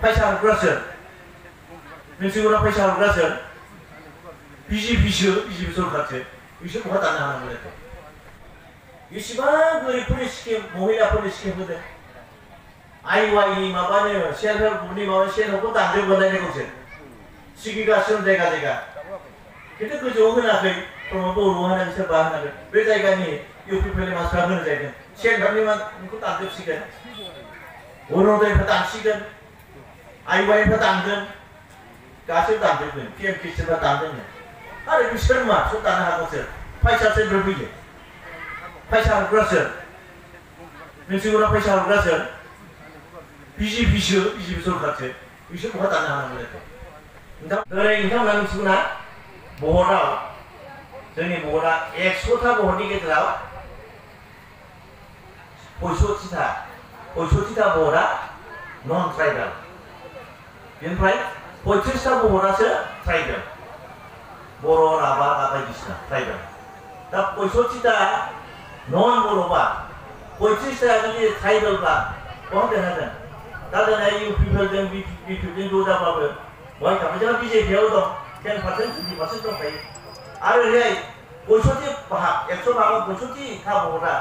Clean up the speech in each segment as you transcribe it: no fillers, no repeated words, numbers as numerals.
फैसा हरग्रासो नोंसोरना फैसा हरग्रासो बिजेपिसो बिजेपि सरकारसो बिसोर बहा दानो हानांगौ जाखो इसिबां गोरिबफोरनि स्किम महिलाफोरनि स्किम होदों आइवाइनि माबानो सेल्फ हेल्प ग्रुपनि माबा सेल्फ हेल्पखौ दानजोबगोनलाय गावसोर सिगिगासिनो जायगा जायगा खिन्थु गोजौआव होनाखै प्रमद बर' होनाखै सोरबा होनाखै बे जायगानि इउपिपिएलनि मानसिफ्रा होनो जाहैदों सेल्फ हेल्पनि मानसिखौ दानजोबसिगोन अरुणदयनिफ्राय दानसिगोन आइवाइनिफ्राय दानगोन गासैबो दानजोबगोन पिएमकिसिनिफ्राय दानगोन आरो बिसोर मा सब दानो हागौसो फैसा सोर फैयो फैसा हरग्रासो नोंसोरना फैसा हरग्रासो बिजेपिसो बिजेपि सरकारसो बिसोर बहा दानो हानांगौ जाखो दिनै नोंथांमोना मिथिगौना भटआव जोंनि भटआ 100टा भटनि गेजेराव 65टा भटआ नन ट्राइबेल बेनिफ्राय 35टा भटआसो ट्राइबेल बर' राभा बायदिसिना ट्राइबेल दा 65टा नन बर'बा 35टा जुदि ट्राइबेलब्ला बहा देरहागोन दा दिनै इउपिपिएलजों बिपिएफजों ज' जाब्लाबो बहाय थाबाय जोंहा बिजेपिआव दं 10% 20% दंखायो आरो ओरैहाय 65 भाग 100 भागाव 65टा भटआ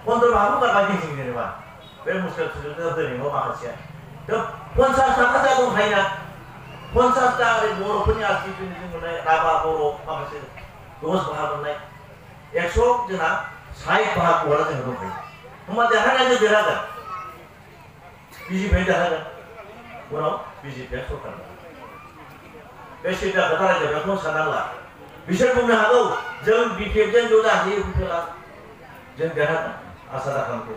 15 भागखौ गारबाय जों जेनेबा बे मुस्लिम धोरोमाव माखासेया दा 50टा जा दंखायोना 50टा बर'फोरनि आर्टिफिनि जों मोननाय राभा बर' माखासे 10 भाग मोननाय 100 जोंना 60 भाग भटआ जोंहा दंखायो होमबा देरहानाया देरहागोन बिजेपिआ देरहागोन उनाव बिजेपिआ सरकार बे सिदा खोथा रायज्लायग्राखौ साननांला बिसोर बुंनो हागौ जों बिपिएफजों ज' जाहैयो इउपिपिएलआ जों देरहागोन आसा दाखालामखौ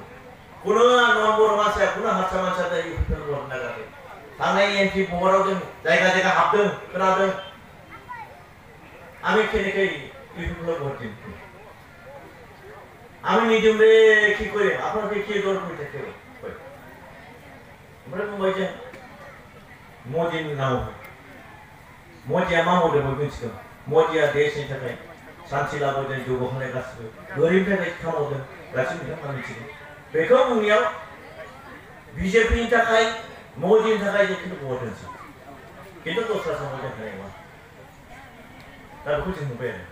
कुनु नन बर' मानसिया कुनु हारसा मानसिया दा इउपिपिएल भट नागाराखै थांनाय एमपि भटआव जों जायगा जायगा हाबदों खोनादों আমি কেনেকৈ ইউপিপিএল ভোট দিম আমি নিদিমরে কি করে আপনাকে কি দর করে থাকে ओमफ्राय बुंबाय जों मदिनि नामाव मदिया मा मावदों बयबो मिथिगौ मदिया देशनि थाखाय शान्ति लाबोदों जौगाखांनाय गासिबो गोरिबनि थाखाय खामावदों गासिबो बिथांमोना मिथिगौ बेखौ बुंनायाव बिजेपिनि थाखाय मदिनि थाखाय जों खिन्थु भट होनोसै खिन्थु दस्रा समाव जों होनाय नङा दा बेखौ जों नुबाय आरो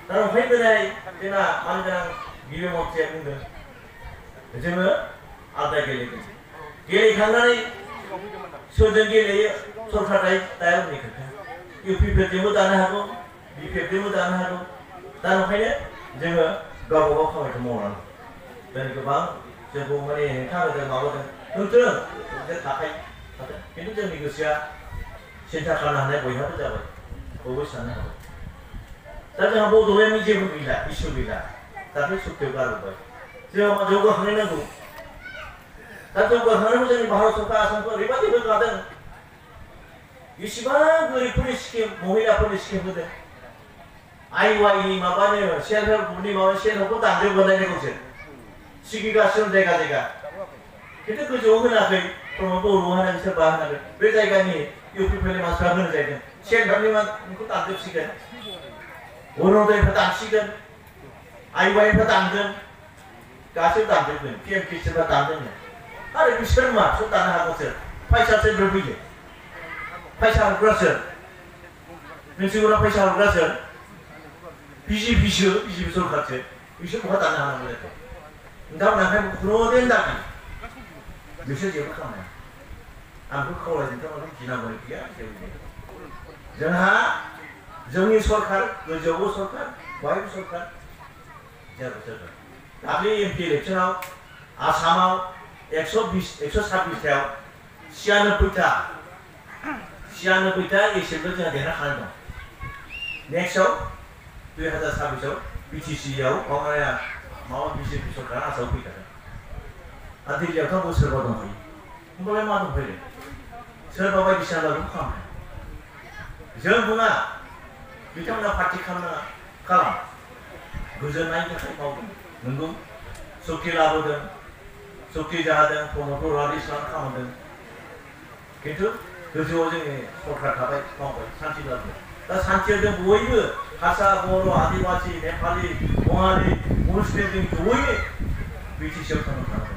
दा ओमफ्राय दिनै जोंना मानगोनां गिबि मन्थ्रिया बुंदों जोङो आलदा गेलेगोन गेलेखांनानै सोरजों गेलेयो सरकार दाया उननि खोथा इउपिपिएलजोंबो दानो हागौ बिपिएफजोंबो दानो हागौ दा ओंखायनो जोङो गावबा गाव खामानिखौ मावनांगौ दिनै गोबां जोंखौ माने हेंथा होदों माबादों होथों जों थाखाय खिन्थु जोंनि गोसोआ सिन्था खालामनो हानाय बयहाबो जाबाय बयबो साननो हाबाय दा जोंहा बड'लेण्डनि जेबो गैला इसु गैला दाख्लै सुक्तियाव गारबोबाय जोंहा जौगाखांनाय नांगौ दा जौगाखांनायखौ जोंनि भारत सरकार आसामखौ ओरैबायदि होगादों इसिबां गोरिबफोरनि स्किम महिलाफोरनि स्किम होदों आइवाइनि माबानो सेल्फ हेल्प ग्रुपनि माबा सेल्फ हेल्पखौ दानजोबगोनलाय गावसोर सिगिगासिनो जायगा जायगा खिन्थु गोजौआव होनाखै प्रमद बर' होनाखै सोरबा होनाखै बे जायगानि इउपिपिएलनि मानसिफ्रा होनो जाहैदों सेल्फ हेल्पनि मानसिखौ दानजोबसिगोन अरुणदयनिफ्राय दानसिगोन आइवाइनिफ्राय दानगोन गासैबो दानजोबगोन पिएमकिसिनिफ्राय दानगोन आरो बिसोर मा सब दानो हागौसो फैसा सोर फैयो फैसा हरग्रासो नोंसोरना फैसा हरग्रासो बिजेपिसो बिजेपि सरकारसो बिसोर बहा दानो हानांगौ जाखो नोंथांमोना खुनुदिन दाबि बिसोर जेबो खालामा आंखौ खावलायदों नोंथांमोनखौ गिनांगौनि गैया जोंहा जोंनि सरकार गोजौआवबो सरकार बहायबो सरकार जेरावबो सरकार दाख्लै एमपि इलेक्सनाव आसामाव 126टायाव 96टा एसेबो जोंहा देरहाखानाय दं नेक्स्टआव 2026आव बिटिसिआव माबा बिजेपि सरकार आसामाव फैखागोन आरो दिल्लीयावथ' सोरबा दंखायो होमबालाय मा दंफैयो सोरबा बायदिसिना लाबो खालामो जों बुङा बिथांमोना पार्टि खालामनाङा खालाम गोजोननायनि थाखाय मावदों नंगौ सक्ति लाबोदों सक्ति जादों प्रमद बर'आ इस्लाम खालामदों खिन्थु गोजौआव जोंनि सरकार थाबाय मावबाय शान्ति लाबोदों दा शान्तियाव जों बयबो हारसा बर' आदिबासि नेपालि बङालि मुस्लिम जों ज'यैनो बिटिसिआव थांनो थानांगौ